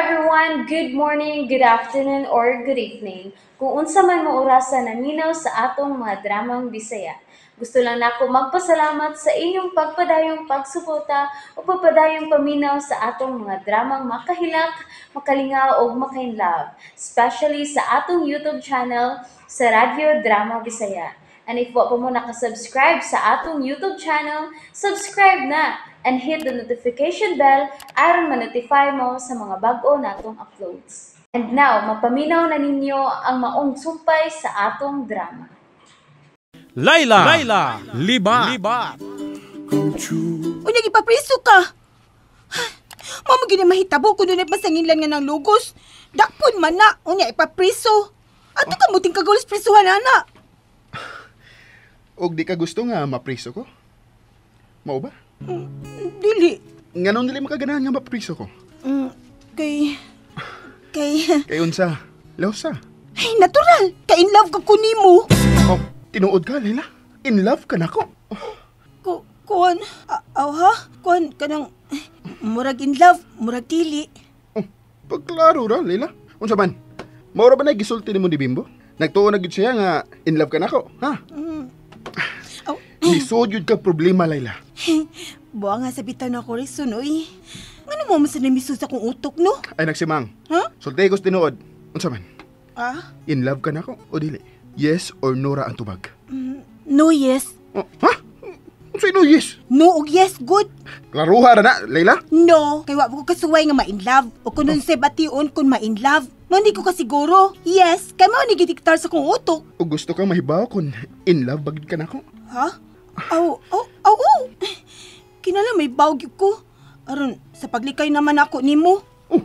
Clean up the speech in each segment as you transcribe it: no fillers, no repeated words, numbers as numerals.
everyone! Good morning, good afternoon, or good evening. Kung unsa man mo orasa naminaw sa atong mga dramang Bisaya. Gusto lang nako magpasalamat sa inyong pagpadayong pagsuporta o pagpadayong paminaw sa atong mga dramang makahilak, makalingaw o makainlove, especially sa atong YouTube channel sa Radyo Drama Bisaya. And if wa pa mo nakasubscribe sa atong YouTube channel, subscribe na and hit the notification bell aron ma-notify mo sa mga bag-o natong uploads. And now, mapaminaw na ninyo ang maong sumpay sa atong drama. Laila, Laila, Libat. Libat. Unya gipapriso ka. Mao man gyud mahitabo kun dunay pasanginlan nga nang lugos. Dakpon man na, unya ipapriso. Ato ka muting kagawas prisuhan ana. Og di ka gusto nga mapriso ko? Mao ba? Dili. Nganong dili makaganahan nga mapriso ko? Kay Kay unsa? Lawsa. Ay, natural. Ka in love ka ko nimo. Oh, tinuod ka, Leila. In love ka nako. Oh. Kuan, aw ha? Kuan kanang murag in love, murag dili. Oh, pagklaro ra, Leila. Unsa man? Mao ra ba na gisulti nimo ni Bimbo? Nagtuo na gyud siya nga in love ka nako, ha? Oh. Lisod gyud ka problema, Leila. Buwa nga sabitan ako Rexon, oy. Ngano mo man sa namisud sa akong utok, no? Ay nagsimang. Ha? Sulti ko tinuod. Unsa man? Ah? In love ka nako o dili? Yes or no ra ang tubag? No, yes. Oh, ha? Unsay no yes? No og yes, good. Klaruha ra na, Leila. No, kay wa ko kasuway nga ma-in love. O kun unsay bation kun ma-in love. Mo hindi ko kasiguro. Yes, kay mao ni gidiktar sa akong utok. O gusto kang mahibaw kun in love bagid ka nako? Ha? Aw, aw, aw, aw. Kinala may baw gyud ko. Aron sa paglikay naman ako nimo. Oh,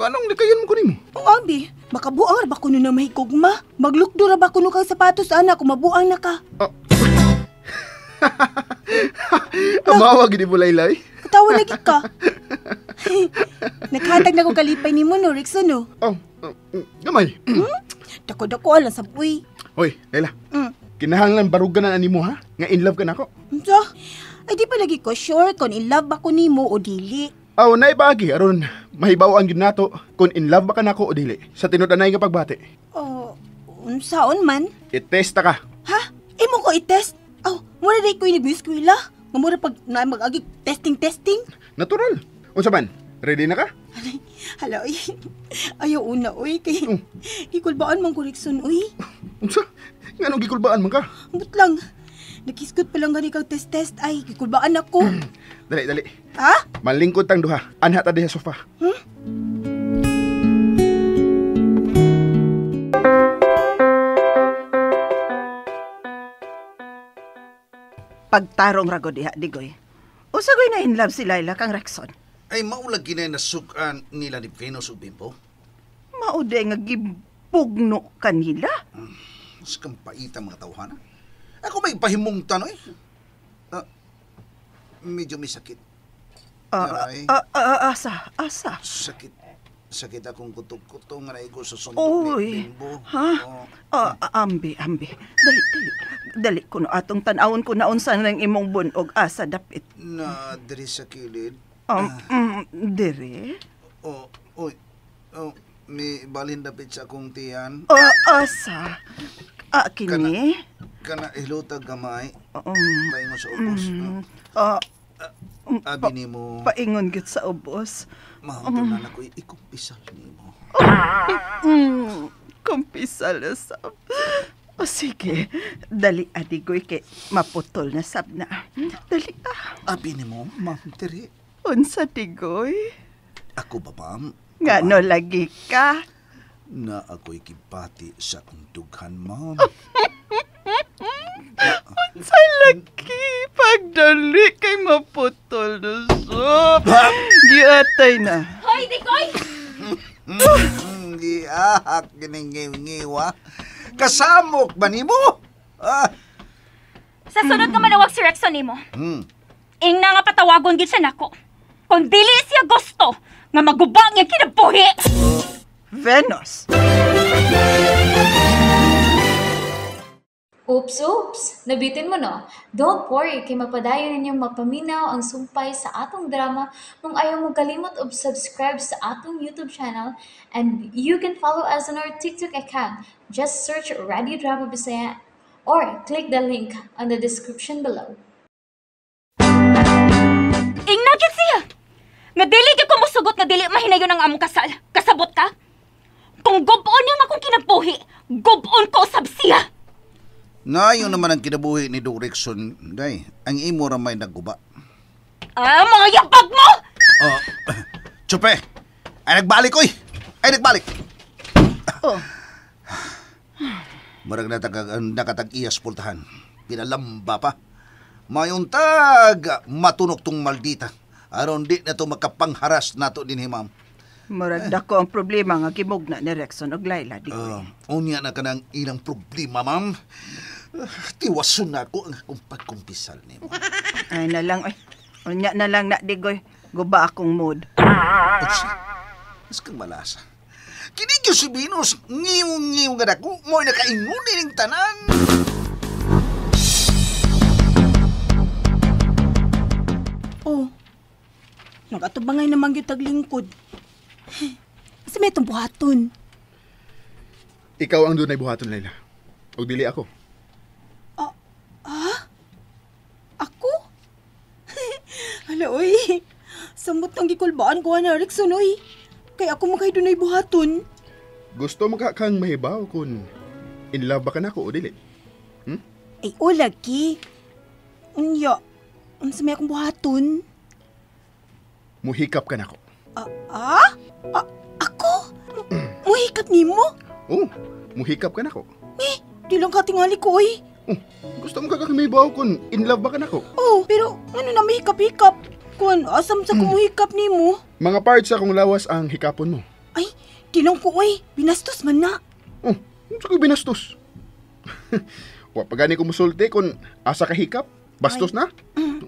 ganong likayan mo ko nimo? O abi, makabuang ra ba kuno na mahigugma? Maglukdo ra ba kuno kang sapatos ana kung mabuang na ka? Oh. Amawa gid mo, Laylay. Katawa lagi ka. Naghatag na ko kalipay nimo no, Rexon no. Oh, gamay. Dako-dako alang sa buwi. Hoy, Layla. Kinahanglan barugan na nimo ha? Nga in love ka nako. Unsa? Ay di pa lagi ko sure kung in love ba ko nimo o dili. Aw, naibagi aron mahibaw-an gyud nato kung in love ba ka nako o dili. Sa tinud-anay nga pagbati. Oh, unsaon man? I-test ta ka. Ha? Imo ko i-test? Aw, mura day ko inag-eskwela. Nga mura pag na mag-agi testing. Natural. Unsa man? Ready na ka? Hala, oy. Ayaw una, oy. Kay, gikulbaan man ko, Rexon, oy. Unsa? Nganong gikulbaan man ka? Ambot lang. Nakisgot pa lang gani kag test-test. Ay, gikulbaan ako. Dali, dali. Ha? Malingkod tang duha. Anha ta diha sofa. Pagtarong rago diha, Digoy. Usagoy na in love si Laila kang Rexon. Ay, maulag ginay nasukan nila ni Venus ug Bimbo. Mauday nga gibugno kanila. Mas kang paita mga tawhana. Ako may pahimong tanoy. Medyo may sakit. Asa, asa. Sakit. Sakit akong kutok-kutong nga naigo sa suntok ni Bimbo. Ha? Oh. Ambi, ambi. Dali, dali. Dali ko no atong tan-awon ko naunsa ng imong bunog asa dapit. Na diri sa kilid. Diri? Oh, oy. Oh, may balhin dapit sa akong tiyan. Asa? Kini? Kana hilutag gamay. Paingon sa ubos. Abi nimo. Paingon gid sa ubos. Mahangtunan ako ikumpisal nimo. Kumpisal na sab. O sige, dali adigoy kay maputol na sab na. Dali ah. Abi nimo, ma'am Tere. Unsa digoy? Ako ba, ma'am? Ngano lagi ka? Na ako'y kipati sa akong dughan, ma'am. Unsa lagi? Pagdali kay maputol na sab. Giatay na. Hoy, Digoy! Giahak giningiw-ngiwa. Kasamok ba nimo? Ah. Sa sunod nga manawag si Rexon nimo. Ingna nga patawagon gid siya nako. Kung dili siya gusto nga maguba ang kinabuhi. Venus. Oops, oops! Nabitin mo, no? Don't worry, kay mapadayon ninyong mapaminaw ang sumpay sa atong drama kung ayaw mo kalimot og subscribe sa atong YouTube channel, and you can follow us on our TikTok account. Just search Radio Drama Bisaya or click the link on the description below. Ingna gyud siya. Nga dili gyud ko mosugot nga dili mahinayon ang among kasal. Kasabot ka? Kung gub-on niyang akong kinabuhi, gub-on ko usab siya. Ngayon naman ang kinabuhi ni Dong Rickson, day. Ang imo ra may nagguba. Ah, mga yabag mo! Oh, Chupe! Ay, nagbalik, oy! Ay, nagbalik! Oh. Marag nakatag-iyas pultahan. Pinalamba pa. Mayuntag, matunok tong maldita. Aron di na to makapangharas nato din, hey, ma'am. Murag dako ang problema nga gimugna ni Rexon og Laila, Digoy. Unya na ka ng ilang problema, ma'am. Tiwason na ako ang akong pagkumpisal nimo. Ay na lang, ay. Unya na lang na, Digoy. Guba akong mood. Utsa, mas kang malasa. Kinig si Venus, ngiw-ngiw nga dako, mo'y nakaingon ning tanan. Oh, nagatubangay naman gyud taglingkod. Asa may itong buhaton? Ikaw ang dunay buhaton, Layla. O dili ako. Ako? Hala, oy. Samot ng gikulbaan ko na, Rickson, oy. Kaya ako makay dunay buhaton. Gusto mo ka kang mahibaw kung in love ba ka nako o dili? Ay, o lagi. Unya, unsa may akong buhaton? Muhikap ka nako. Ako? Muhikap nimo? Oh, muhikap ka nako. Eh, di lang katingali ko, oy. Oh, gusto mo ka kang mahibaw kung in love ba ka nako? Oh, pero ano na mahikap-hikap? Kun, asam sa kumuhikap nimo? Mga parts sa akong lawas ang hikapon mo. Ay, di lang ko, oy. Binastos man na. Oh, unsa ko binastos? Wa pa gani ko musulti kung asa ka hikap. Bastos na?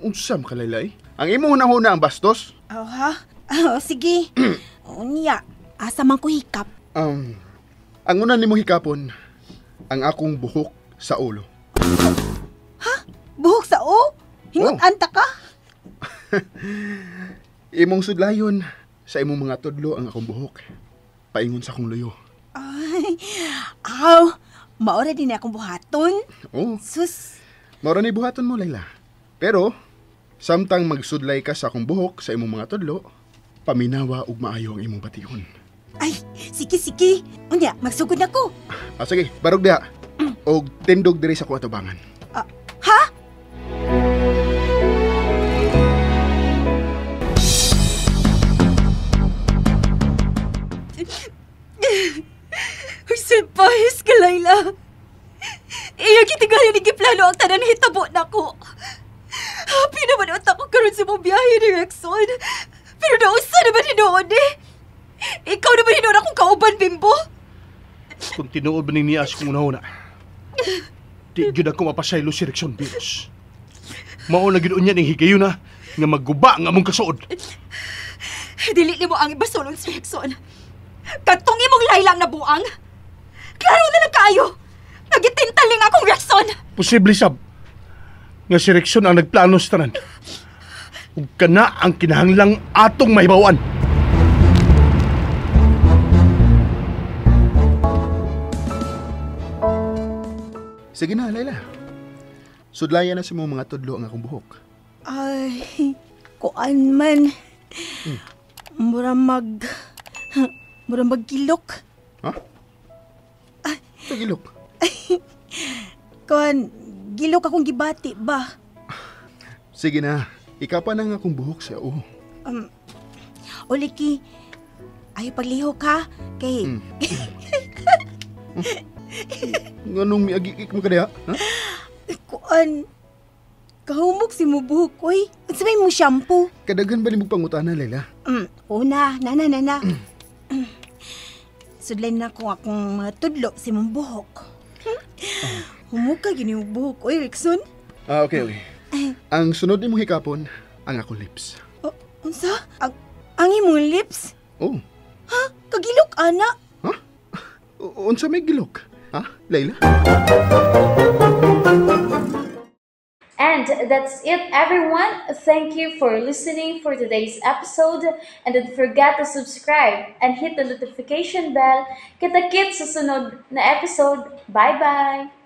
Unsa man ka, Layla, eh? Ang imo hunahuna ang bastos. Oh, ha? Oh, sige. Unya, asa man ko hikap? Ang una nimo hikapon, ang akong buhok sa ulo. Ha? Buhok sa ulo? Hingot Oh. anta ka? Imong sudlayon sa imong mga tudlo ang akong buhok. Paingon sa akong luyo. Ay, aw, maora din akong buhaton. Oh. Sus. Maora ni buhaton mo, Layla. Pero, samtang magsudlay ka sa akong buhok sa imong mga tudlo, paminawa ug maayo ang imong bation. Ay, sige, sige. Unya, magsugod na ko. Ah, sige, barog diha. Og tindog diri sa ko atubangan. Ha? Uy, surprise ka, Layla. Iya, gitingali ni giplano ang tanan hitabo na ko. Happy naman ang tako karon sa mong biyahe ni Rexon. Pero nausa naman hinoon eh. Ikaw naman hinoon akong kauban, Bimbo. Kung tinuod ba ni Nias kung una-una, di gyud ako mapasaylo si Rexon Venus. Mao na gyud unya ning higayon na nga magguba ang among kasuod. Dili nimo ang ibasolon si Rexon. Katong imong Layla ang nabuang. Klaro na lang kaayo. Nagitintaling akong Rexon. Posible sab nga si Rexon ang nagplano sa tanan. Ug kana ang kinahanglang atong mahibaw-an. Sige na, Layla. Sudlayan na sa mong mga tudlo ang akong buhok. Ay, kuan man. Mura maggilok. Ha? Sa gilok? Kuan, gilok akong gibati ba? Sige na, ikaw pa na ang akong buhok sa uho. Oliki, ayaw paglihok ha? Kay, Nganong miagikik mo ka diha? Ha? Kuan, kahumok si mo buhok, oy. Unsa may mo shampoo? Kadaghan ba nimong pangutana, Layla? Una, nana. Sudlay na ko akong mga tudlo si mong buhok. Humok ka gini mong buhok, oy, Rickson. Ah, okay. Ang sunod nimong hikapon, ang akong lips. Oh, unsa? Ang imong lips? Oh. Ha? Kagilok, ana? Ha? Unsa may gilok? Ha, Layla? And that's it, everyone. Thank you for listening for today's episode. And don't forget to subscribe and hit the notification bell. Kita-kits sa sunod na episode. Bye-bye!